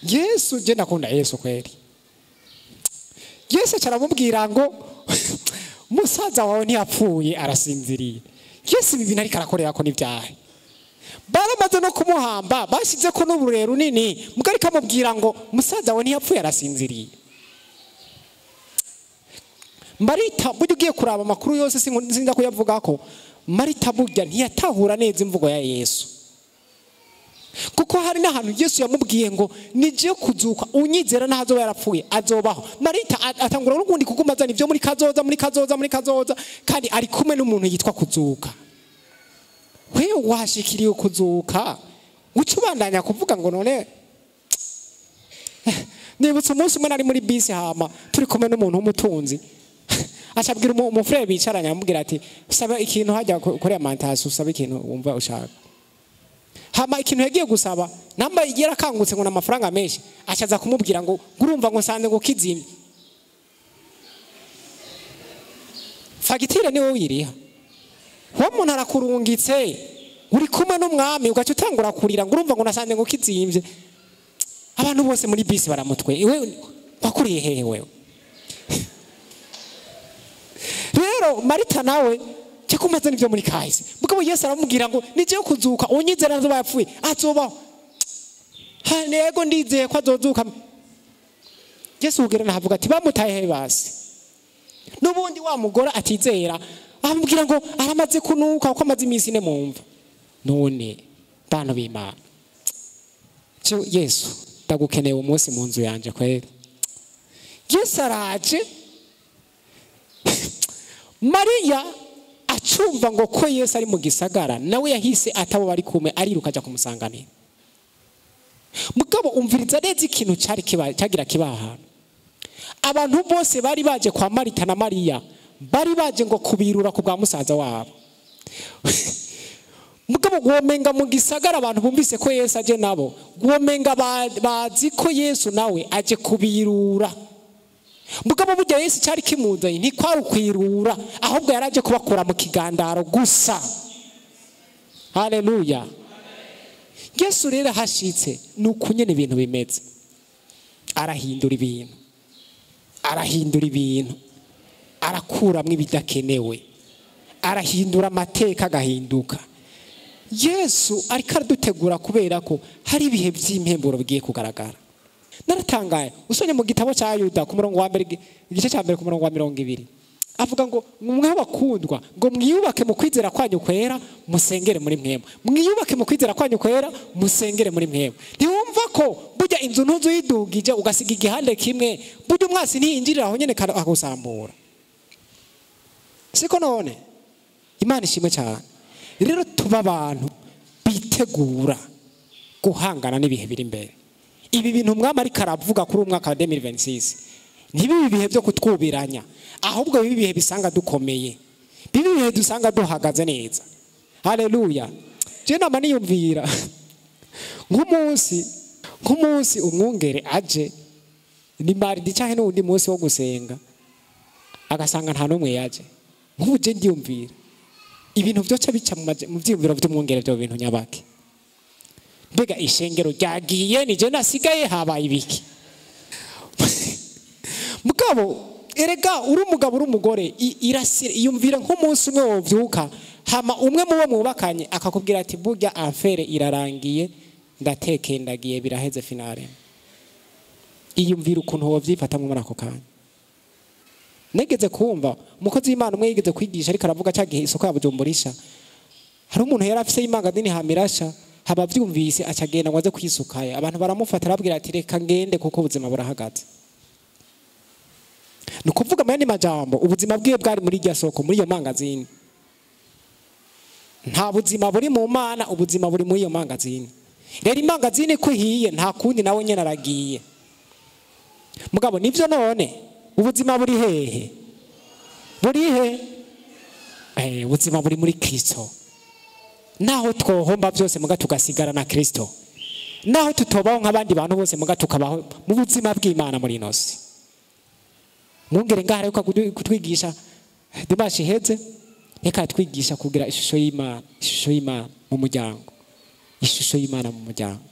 Yesu je ndakunda Yesu kweli. Yesu aca aramubwira ngo musaza wawe ntiyapfuye arasinziriye. Yesu ibi bintu ariko arakorera ko n'ibyahe. Baramaze no kumuhamba bashize ko n'uburere runini, mugari kamubwira ngo musaza wawe ntiyapfuye arasinziriye. Marita burya ugiye kuraba amakuru yose sinza kuyavuga ko Marita burya ntiyatahura neza imvugo ya Yesu. Kuko hari n'ahantu Yesu yamubwiye ngo nije kuzuka unyizera n'ahazoba yarapfuye azobaho. Marita atangura n'ubundi kuguma azana ibyo muri kazoza muri kazoza muri kazoza, kandi ari kumwe n'umuntu yitwa kuzuka. Wewe washikiriye kuzuka uca ubandanya kuvuga ngo none. Nibutse umunsi umwe nari muri bisi hama turi kumwe n'umuntu w'umutunzi, acabwira umufrere bicaranye amubwira ati saba ikintu hajya kuri amantasi, usaba ikintu wumva ushaka. Hama ikintu yagiye gusaba namba yigera akangutse ngo n'amafaranga menshi, acaza kumubwira ngo ngurumva ngo nsanze ngo kizimye. Fagitire ni wowe uyiriha. Uwo muntu arakurungitse uri kumwe n'umwami ugaca utangura kurira ngo urumva ngo nasanze ngo kizimvye. Abantu bose muri bisi baramutwe, iwe wakuriye hehe wewe? Rero Marita nawe cyakumaze n'ibyo muri kahise. Mugabo Yesu aramubwira ngo nije kuzuka unyizera azoba yapfuye azobaho. Ha nego ndizeye ko azozuka. Yesu ubwira navuga ati bamutaye he basi. Nubundi wa mugore atizera amubwira ngo aramaze kunuka uko amaze iminsi ine mumva. None bana b'Imana, Yesu ndagukeneye umunsi mu nzu yanje kweli. Yesu araje. Mariya acumva ngo ko Yesu ari mu gisagara, nawe yahise atabo bari kumwe ariruka aja kumusanganira. Mugabo umviriza neza ikintu cyari cyagira kibaha. Abantu bose bari baje kwa Marita na Mariya bari baje ngo kubirura ku bwa musaza wabo. Mugabo womenga mu gisagara abantu bumvise ko Yesu aje nabo, womenga bazi ko Yesu nawe aje kubirura. Mugabo burya Yesu cyari kimuzanye ntikwari ukwirura, ahubwo yaraje kubakura mu kigandaro gusa. Haleluya. Yesu rero hashitse nuko nyene ibintu bimeze. Arahindura ibintu. Arahindura ibintu. Arakuramwo ibidakenewe. Arahindura amateka agahinduka. Yesu ariko aradutegura kubera ko hari ibihe by'impemburo bigiye kugaragara. Naratangaye usonye mu gitabo cya Yuda ku murongo wa mbere, igice cya mbere ku murongo wa 20, avuga ngo mwe bakundwa ngo mwiyubake mu kwizera kwanyu kwera musengere muri mwemwe. Mwiyubake mu kwizera kwanyu kwera musengere muri mwemwe. Ntiwumva ko burya inzu ntuzu yidugije ugasiga igihande kimwe, burya umwasi ntiyinjirira aho nyene akagusambura. Siko none Imana ishimwe cyane. Rero tuba abantu bitegura guhangana n'ibihe biri imbere. Ibi bintu umwami ariko aravuga kuri umwaka wa 2026 ntibibe ibihe byo kutwubiranya, ahubwo bibe ibihe bisanga dukomeye, bibe ibihe dusanga duhagaze neza. Haleluya. Je nama niyumvira nk'umunsi umwungere aje ni mardi canke n'undi munsi wo gusenga agasanga nta n'umwe yaje, nk'ubu je ndiyumvira ibintu byoca bica mu vyiyumviro by'umwungere byo bintu nyabaki. Mbega ishengero ryagiye nije nasigaye habaye ibiki? Mugabo erega uri umugabo uri umugore iyumvira nk'umunsi umwe wovyuka hama umwe mubo mwubakanye akakubwira ati burya affaire irarangiye ndatekendagiye biraheze finale. Iyumvira ukuntu wovyifatamwo muri ako kanya. Negeze kumva umukozi w'Imana umwe yigeze kwigisha ariko aravuga cya gihe isoko ya Bujumburisha, hari umuntu yari afise imangadini hamirasha haba vyumvise acagenda ngo aze kwisukaye, abantu baramufata arabwira ati reka ngende kuko ubuzima burahagaze. Nukuvuga mu yandi majambo ubuzima bwiwe bwari muri irya soko muri iyo mangazini. Nta buzima buri mu Mana, ubuzima buri muri iyo mangazini. Rero imangazini ko ihiye nta kundi, nawe nyene aragiye. Mugabo nivyo, none ubuzima buri hehe? Buri he? Ubuzima buri muri Kristo. Naho twohomba byose, muga tugasigara na Kristo. Naho tutobaho nk'abandi bantu bose, muga tukabaho mu buzima bw'Imana muri ino si. Mwungere ngaha ariko kutwigisha dimanche iheze, reka twigisha kugira ishusho y'Imana, ishusho y'Imana mu muryango, ishusho y'Imana mu muryango.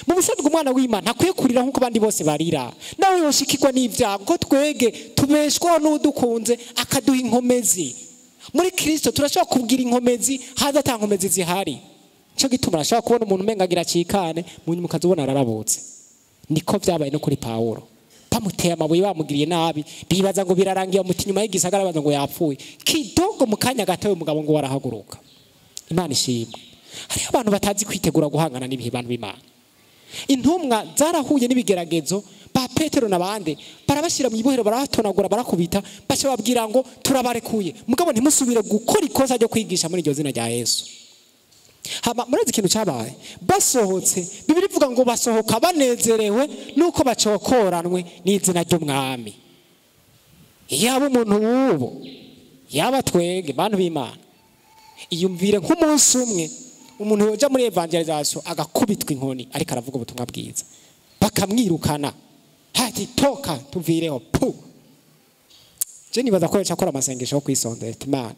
Mu busanzwe umwana w'Imana ntakwiye kurira nk'uko abandi bose barira, nawe yoshikirwa n'ibyago, ko twege tubeshwaho n'udukunze akaduha inkomezi. Muri Kristo turashobora kubwira inkomezi haza ata nkomezi zihari. Nico gituma arashobora kubona umuntu umenga agira acikane, mu nyuma ukazubona ararabutse. Niko vyabaye no kuri Pawulo. Bamuteye amabuye, bamugiriye nabi, bibaza ngo birarangiye, bamuta inyuma y'igisagara, baza ngo yapfuye. Kidogo mu kanya gato uyu mugabo ngo warahaguruka. Imana ishimwe. Hariho abantu batazi kwitegura guhangana n'ibihe, bantu b'Imana. Intumwa zarahuye n'ibigeragezo, ba Petero n'abandi barabashyira mu ibohero, barabatonagura, barakubita, baca babwira ngo turabarekuye, mugabo ntimusubire gukora ikosa ryo kwigisha muri iryo zina rya Yesu. Hama murazi ikintu cyabaye, basohotse, Bibiliya ivuga ngo basohoka banezerewe nuko bacokoranwe n'izina ry'Umwami. Yaba umuntu w'ubu, yaba twege bantu b'Imana, iyumvire nk'umunsi umwe umuntu yoja muri evangelisation agakubitwa inkoni ariko aravuga ubutumwa bwiza, bakamwirukana, hati toka tuvireho pu. Je nibaza ko yaca akora amasengesho yo kwisondera Imana.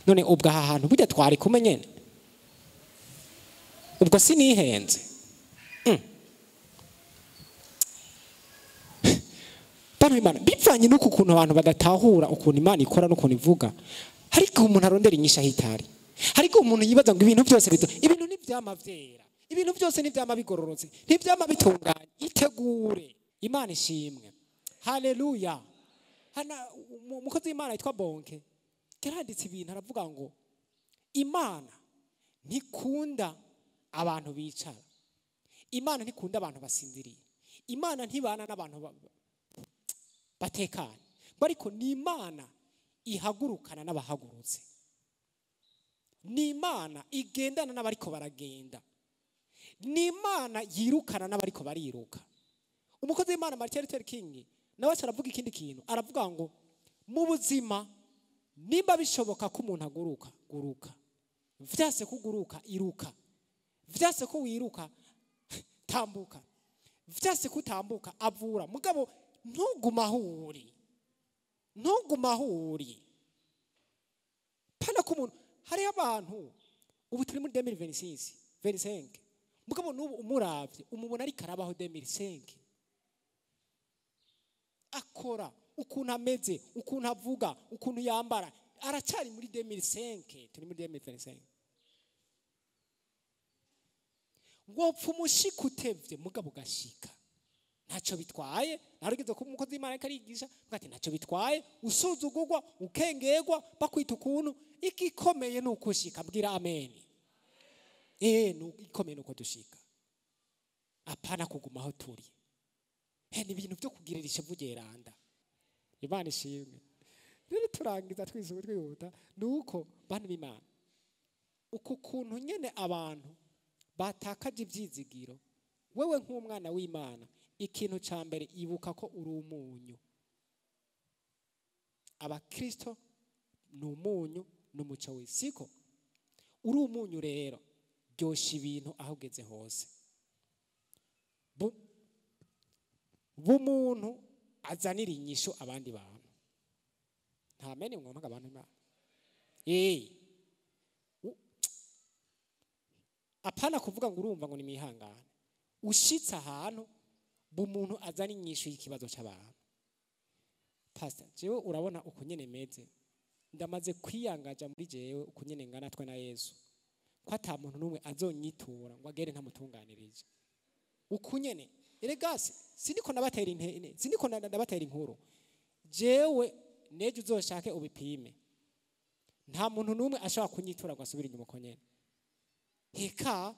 None ubwo aha hantu burya twari kumwe nyene, ubwo sinihenze. Bano Imana bivanye n'uku kuntu abantu badatahura ukuntu Imana ikora n'ukuntu ivuga. Ariko umuntu arondera inyisha hitari. Ariko umuntu yibaza ngo ibintu byose bito, ibintu ntivyama vyera, ibintu byose ntivyama bigororotse, ntivyama bitunganye. Itegure. Imana ishimwe. Haleluya. Hana umukozi w'Imana yitwa Bonke yaranditse ibintu, aravuga ngo Imana ntikunda abantu bicara, Imana ntikunda abantu basinziriye, Imana ntibana n'abantu batekanye, ariko ni Imana ihagurukana n'abahagurutse, ni Imana igendana n'abariko baragenda, ni Imana yirukana n'abariko bariruka. Umukozi w'Imana Martin Luther King nawe aravuga ikindi kintu, aravuga ngo mu buzima nimba bishoboka ko umuntu aguruka, guruka, vyase kuguruka iruka, vyase ko wiruka tambuka, vyase kutambuka avura, mugabo ntuguma aho uri, ntuguma aho uri. Pana ko umuntu, hariho abantu ubu turi muri 2026, 25, mugabo n'ubu umuravye umubona ariko arabaho 2005, akora ukuntu ameze, ukuntu avuga, ukuntu yambara, aracyari muri 2005, turi muri 2025. Wopfa umushika utevye mugabo ugashika, ntacyo bitwaye. Narugeze ko umukozi w'Imana ariko arigisha ati ntacyo bitwaye usuzugurwa, ukengerwa, bakwita ukuntu, igikomeye ni ukushika. Mbwira amen. Igikomeye ni uko dushika, apana kuguma aho turi. Ni ibintu byo kugirira ishavu ryeranda. Imana ishimwe. Rero turangiza twisubiye twihuta, nuko bantu b'Imana, uku kuntu nyene abantu batakaje ibyizigiro, wewe nk'umwana w'Imana, ikintu ca mbere ibuka ko uri umunyu. Abakristo ni umunyu n'umuco w'isiko. Uri umunyu rero, ryosha ibintu aho ugeze hose. Bumuntu azanira inyishu abandi bantu. Nta mene mwompaga abantu Imana. Apana kuvuga ngo urumva ngo ni mihangane. Ushitse ahantu bumuntu azana inyishu y'ikibazo cy'abantu. Pastor, jewe urabona uko nyene meze. Ndamaze kwiyangaja muri jewe uko nyene ngana twe na Yesu. Ko ata muntu numwe azonyitura ngo agere ntamutunganirije. Uko nyene eregasi siniko nabatera intene, siniko ndabatera inkuru. Jewe nejo uzoshake ubipime. Nta muntu numwe ashobora kunyitura ngo asubire inyuma uko nyene. Heka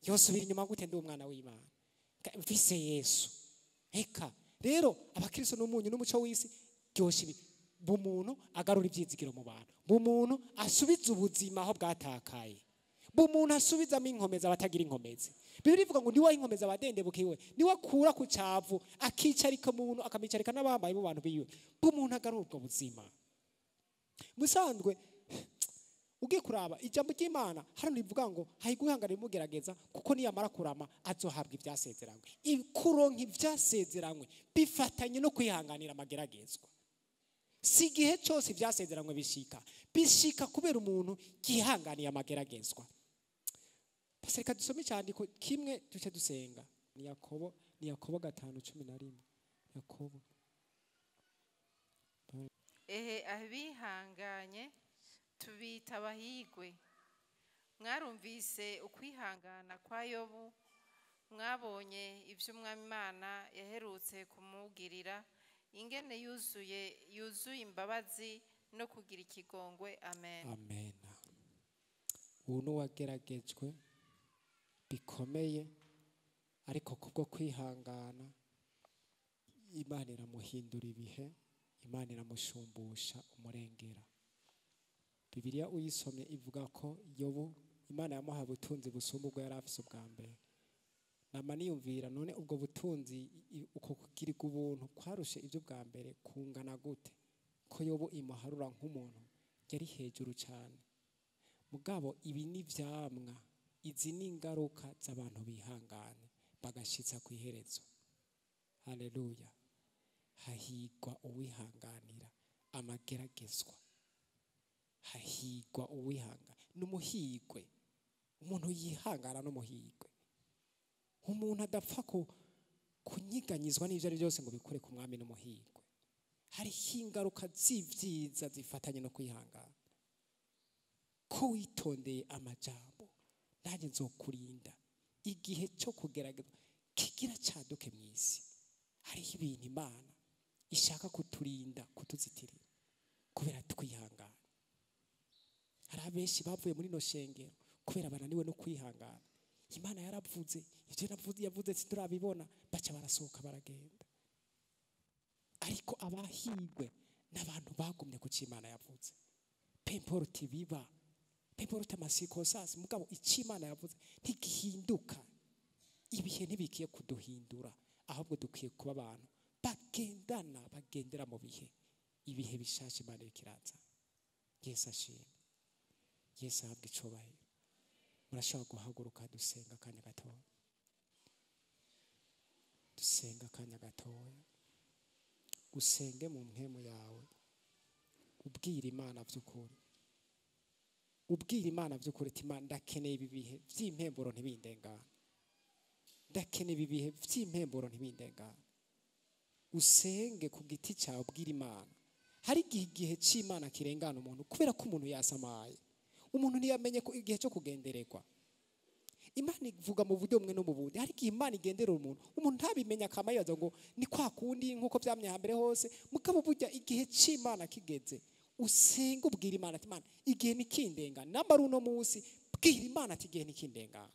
yosubira inyuma gute ndi umwana w'Imana? Mfise Yesu. Heka rero abakristo n'umunyu n'umuco w'isi, ryosha ibi bumuntu agarura ibyizigiro mu bantu, bumuntu asubiza ubuzima aho bwatakaye, Umuntu asubizamo inkomezi abatagira inkomezi. Bibiliya ivuga ngo niwe inkomezi abadendebukiwe, niwe akura ku cavu akicarika umuntu akamicarika n'abambaye mu bantu biwe. Umuntu agarura ubwo buzima. Musanzwe ugiye kuraba ijambo ry'Imana hano rivuga ngo hahigwa imugerageza kuko niyamara kurama azohabwa ibyasezeranywe. Kuronka ibyasezeranywe bifatanye no kwihanganira amageragezwa. Si igihe cyose ibyasezeranywe bishika kubera umuntu yihanganiye amageragezwa. Reka dusome icyandiko kimwe duce dusenga. Ni Yakobo, ni Yakobo 5:11. Yakobo. Ehe abihanganye tubita abahigwe. Mwarumvise ukwihangana kwa Yobu, mwabonye ibyo Umwami Imana yaherutse kumugirira, ingene yuzuye imbabazi no kugira ikigongwe. Amen. Amen. Ubu wageragejwe bikomeye, ariko kubwo kwihangana Imana iramuhindura ibihe, Imana iramushumbusha umurengera. Bibiliya uyisomye ivuga ko Yobu Imana yamuhaye ubutunzi busumba ubwo yari afise ubwa mbere. Nama niyumvira none ubwo butunzi uko kugirirwa ubuntu kwarushe ibyo bwa mbere kungana gute, ko Yobu imuharura nk'umuntu yari hejuru cyane. Mugabo ibi ni vyamwa, izi ni ingaruka z'abantu bihangane bagashitsa ku iherezo. Haleluya. Hahigwa uwihanganira amageragezwa. Hahigwa uwihanga n'umuhigwe. Umuntu yihangana n'umuhigwe. Umuntu adapfa kunyiganyizwa n'ivyo ari byose ngo bikore ku mwami n'umuhigwe. Hariho ingaruka z'ivyiza zifatanye no kwihangana. Ko witondeye amajambo nanjye nzokurinda igihe cyo kugerageza kigira caduke mw'isi. Hariho ibintu Imana ishaka kuturinda, kutuzitirira kubera twihangana. Hari abenshi bavuye muri no shengero kubera bananiwe no kwihangana. Imana yaravuze ivyo yavuze siturabibona, baca barasohoka baragenda. Ariko abahigwe n'abantu bagumye ku Imana yavuze. Pemporti biba, pemporti amasiko sasi, mugabo icyo Imana yavuze ntigihinduka. Ibihe ntibikiye kuduhindura, ahubwo dukwiye kuba abantu bagendana, bagendera mu bihe. Ibihe bishasha Imana ikiraza. Yesu ashimwe. Yesu ahabwe icubahiro. Murashobora guhaguruka dusenga akanya gatoya. Dusenga akanya gatoya. Usenge mu mpemu yawe. Ubwira Imana by'ukuri. Ubwira Imana by'ukuri ati Imana ndakeneye ibi bihe by'impemburo ntibindengane. Ndakeneye ibi bihe by'impemburo ntibindengane. Usenge ku giti cyawe ubwira Imana. Hari igihe cy'Imana kirengana umuntu kubera ko umuntu yasamaye. Umuntu ntiyamenye ko igihe cyo kugendererwa. Imana ivuga mu buryo bumwe no mu bundi. Hari igihe Imana igenderera umuntu, umuntu ntabimenya akama yibaza ngo ni kwa kundi nkuko byamye hambere hose. Mugabo burya igihe cy'Imana kigeze, usenga ubwira Imana ati Imana igihe nikindengana. Namba ari uno munsi, bwira Imana ati igihe nikindengana.